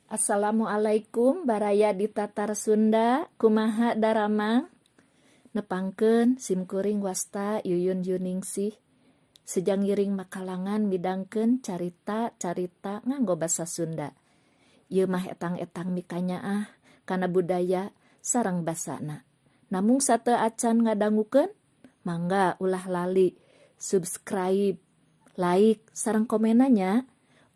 Assalamualaikum baraya di Tatar Sunda kumaha daramang nepangkeun simkuring wasta Yuyun Yuningsih sejang ngiring makalangan midangkeun carita-carita nganggo basa Sunda. Ieu mah etang-etang mikanyaah kana budaya sareng basana. Namung sateu acan ngadangukeun mangga ulah lali subscribe, like sareng komenna nya.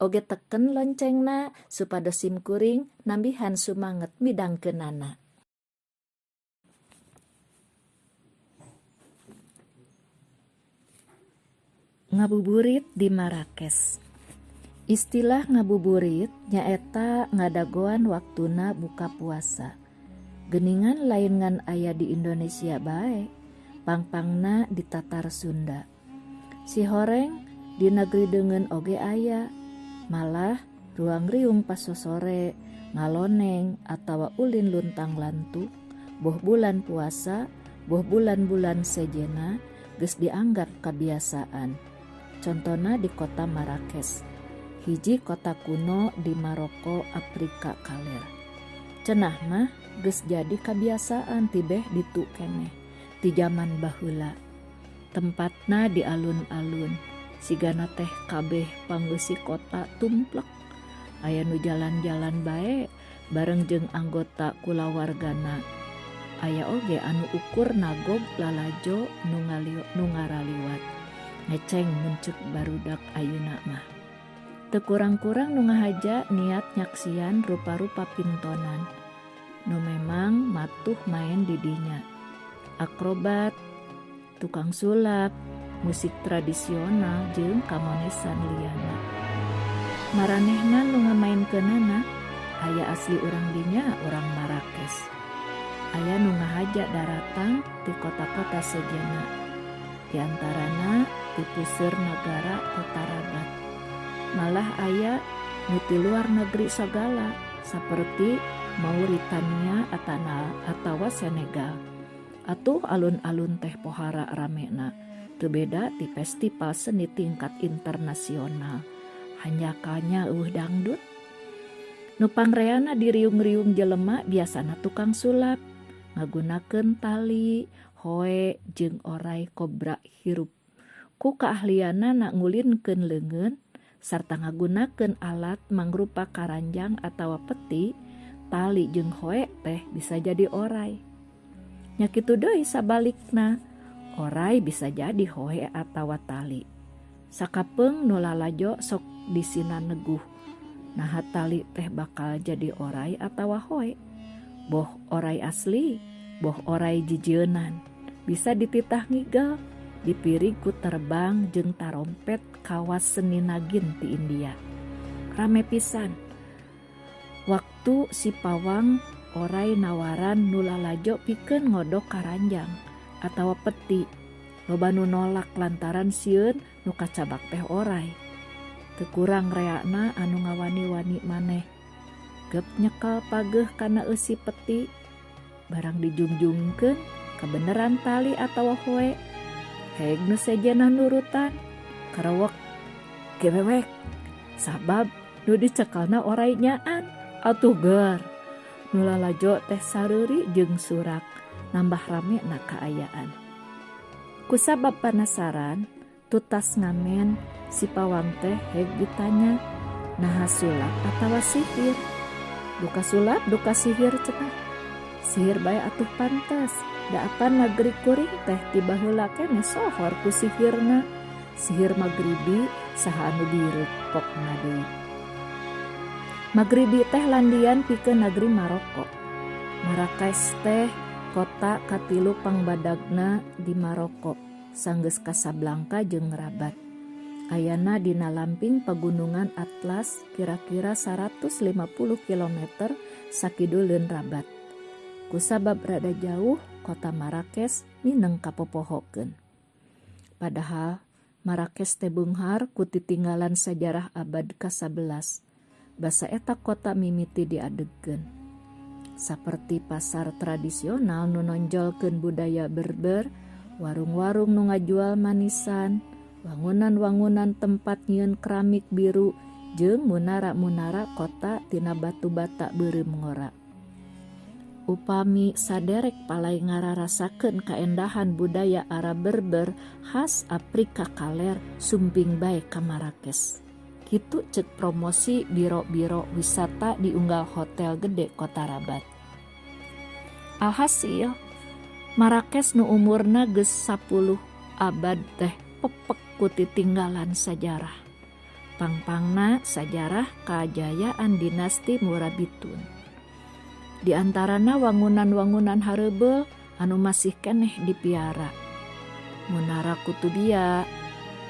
Oge teken loncengna supados simkuring nambihan sumanget midangkeunana. Ngabuburit di Marrakes. Istilah ngabuburit nyaeta ngadagoan waktuna buka puasa. Geningan lain ngan aya di Indonesia bae, pangpangna di Tatar Sunda. Sihoreng di negeri deungeun oge aya, malah ruang-riung pas sosore, ngaloneng atawa ulin luntang-lantung, boh bulan puasa, boh bulan-bulan sejenna geus dianggap kabiasaan. Contona di kota Marrakes, hiji kota kuno di Maroko, Aprika Kaler. Cenah mah geus jadi kabiasaan tibeh ditu keneh, ti jaman baheula. Tempatna di alun-alun, sigana teh kabeh panggeusi kota tumplek. Aya nu jalan-jalan bae bareng jeung anggota kulawargana. Aya oge anu ukur nagog lalajo nu ngaraliwat. Ngeceng mun ceuk barudak ayeuna mah. Teu kurang-kurang nu ngahaja niat nyaksian rupa-rupa pintonan. Nu memang matuh maen di dinya. Akrobat, tukang sulap, musik tradisional jeung kamonesan liana. Maranehna nu ngamaenkeunana aya asli urang dinya urang Marrakes. Aya nu ngahaja daratang ti kota-kota sejenna. Di antarana ti puseur nagara kota Rabat. Malah aya nu ti luar negeri sagala saperti Mauritania atawa Senegal. Atuh alun-alun teh pohara ramena, teu beda ti festival seni tingkat internasional. Hanjakal nya eueuh dangdut. Nu pangreana diriung-riung jelema biasana tukang sulap, ngagunakeun tali, hoe jeung oray kobra hirup. Ku kaahlianana ngulinkeun leungeun sarta ngagunakeun alat mangrupa karanjang atawa peti, tali jeung hoe teh bisa jadi oray. Nya kitu deui sabalikna, oray bisa jadi hoe atawa tali. Sakapeung nu lalajo sok disina neguh, naha tali teh bakal jadi oray atawa hoe. Boh oray asli, boh oray jijieunan, bisa dititah ngigel, dipirig ku terbang jeung tarompet kawas seni nagin ti India. Rame pisan. Waktu si pawang oray nawaran nu lalajo pikeun ngodok karanjang atawa peti, loba nu nolak lantaran sieun nu kacabak teh oray. Teu kurang reana anu ngawani-wani maneh. Gep nyekel pageuh kana eusi peti, barang dijungjungkeun kabeneran tali atawa hoe. Heg nu sejenna nurutan, karewek gewewek sabab nu dicekelna oray nyaan atuh ger. Nu lalajo teh sareuri jeung surak nambah rame na kaayaan. Kusabab panasaran tutas ngamen si pawang teh heg ditanya naha sulap atawa sihir. Duka sulap duka sihir cenah. Sihir bae atuh pantes, da apan nagri kuring teh ti baheula keneh sohor ku sihirna. Sihir Magribi saha anu bireuk pokna deui. Magribi teh landian pikeun nagri Maroko. Marrakes teh kota katilu pangbadagna di Maroko, sanggeus Casablanca jeung Rabat. Ayana dina lamping pagunungan Atlas kira-kira 150 kilometer sakiduleun Rabat. Kusabab rada jauh, kota Marrakes mineng kapopohokeun. Padahal Marrakes teh beunghar ku titinggalan sajarah abad ka-11. Basa eta kota mimiti diadegkeun. Saperti pasar tradisional nu nonjolkeun budaya Berber, warung-warung nu ngajual manisan, wangunan-wangunan tempat nyieun keramik biru Jeung munara-munara kota tina batu bata beureum ngora. Upami saderek palai ngararasakeun kaendahan budaya Arab Berber khas Afrika Kaler sumping bae ka Marrakes. Kitu ceuk promosi biro-biro wisata di unggal hotel gede kota Rabat. Alhasil, Marrakes nu umurna geus 10 abad teh pepek ku titinggalan sajarah. Pangpangna sajarah kajayaan dinasti Murabitun. Di antarana wangunan-wangunan hareubel anu masih keneh dipiara. Munara Kutubia,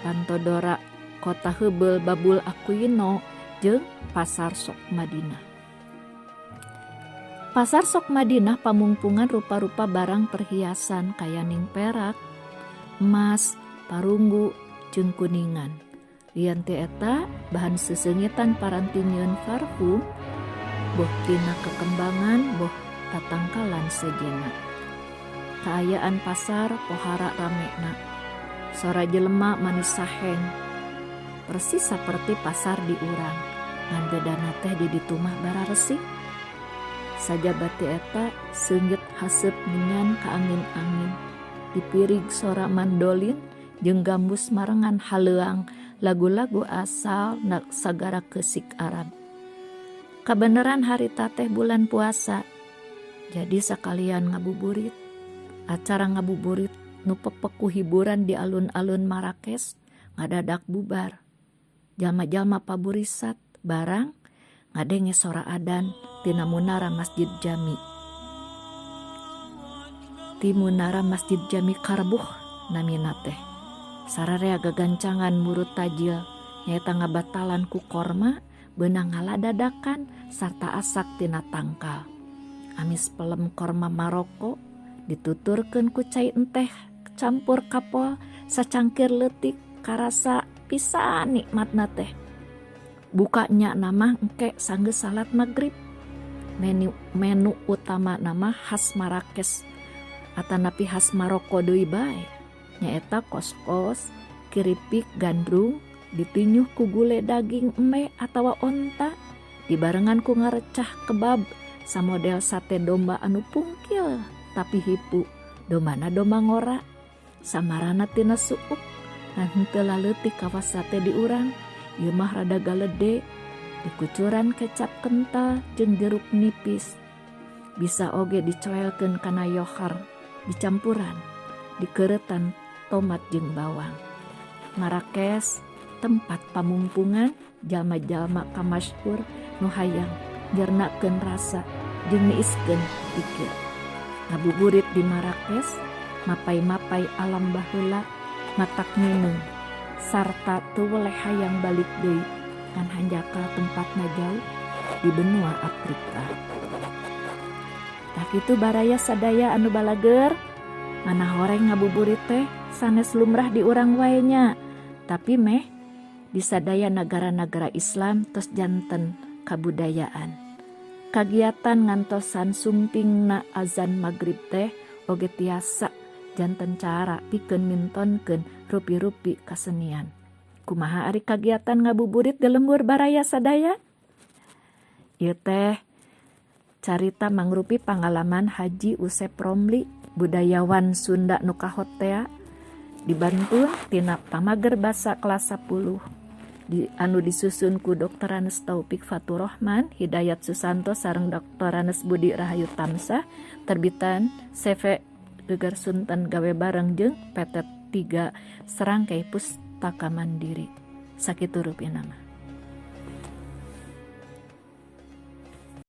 Pantodora Kota Heubeul Babul Aquino jeung Pasar Sok Madinah. Pasar Sok Madinah pamungpungan rupa-rupa barang perhiasan kayaning perak, emas, parunggu, jeung kuningan. Lian ti eta bahan seseungitan paranti nyieun parfum boh tina kekembangan boh tatangkalan sejenna. Kaayaan pasar pohara ramena. Sora jelema manis saheng. Persis saperti pasar di urang. Ngan bedana teh di ditu mah bararesik. Sajaba ti eta seungit haseup menyan ka angin-angin. Dipirig sora mandolin jeung gambus marengan haleuang lagu-lagu asal sagara keusik Arab. Kabeneran harita teh bulan puasa. Jadi sakalian ngabuburit. Acara ngabuburit nu pepek ku hiburan di alun-alun Marrakes ngadadak bubar. Jalma-jalma paburisat barang ngadenge sora adan tina munara Masjid Jami. Ti munara Masjid Jami Karbuh namina teh. Sararea gagancangan murut tajil nyaeta ngabatalan ku korma beunang ngaladadakan sarta asak tina tangkal. Amis pelem korma Maroko dituturkeun ku cai enteh campur kapol sacangkir leutik karasa pisan nikmatna teh. Buka nya nama engke sanggeus salat magrib. Menu utama nama khas Marrakes atanapi khas Maroko deui bae. Nyaeta koskos, kiripik gandrung, ditinyuh ku gule daging embe atawa onta, dibarengan ku ngarecah kebab samodel sate domba anu pungkil tapi hipu, dombana domba ngora, samarana tina suuk, ngan henteu laleutik kawas sate di urang, ieu mah rada galede, dikucuran kecap kental jeung jeruk nipis. Bisa oge dicoelkeun kana yoghurt, dicampuran, dikeureutan tomat jeung bawang. Marrakes tempat pamungpungan jalma-jalma kamasyhur nu hayang nyernakeun rasa jeung niiskeun pikir. Ngabuburit di Marrakes, mapay-mapay alam baheula matak ngeuneuh sarta teu weleh hayang balik deui ngan hanjakal tempatna jauh di benua Afrika. Tah kitu baraya sadaya anu balageur, mana horeng ngabuburit teh sanes lumrah di urang wae nya, tapi meh di sadaya nagara-nagara Islam tos janten kabudayaan. Kagiatan ngantosan sumpingna azan magrib teh oge tiasa janten cara pikeun mintonkeun rupi-rupi kasenian. Kumaha ari kagiatan ngabuburit di lembur baraya sadaya? Ieu teh carita mangrupi pangalaman Haji Usep Romli, budayawan Sunda nu kahotea, dibantu tina pamager basa kelas 10 di, anu disusun ku Dr. Anes Taufik Faturrahman, Hidayat Susanto sareng Dr. Anes Budi Rahayu Tamsah, terbitan CV Geger Sunten gawe bareng jeung PT 3 Serangkai Pustaka Mandiri. Sakitu rupina mah.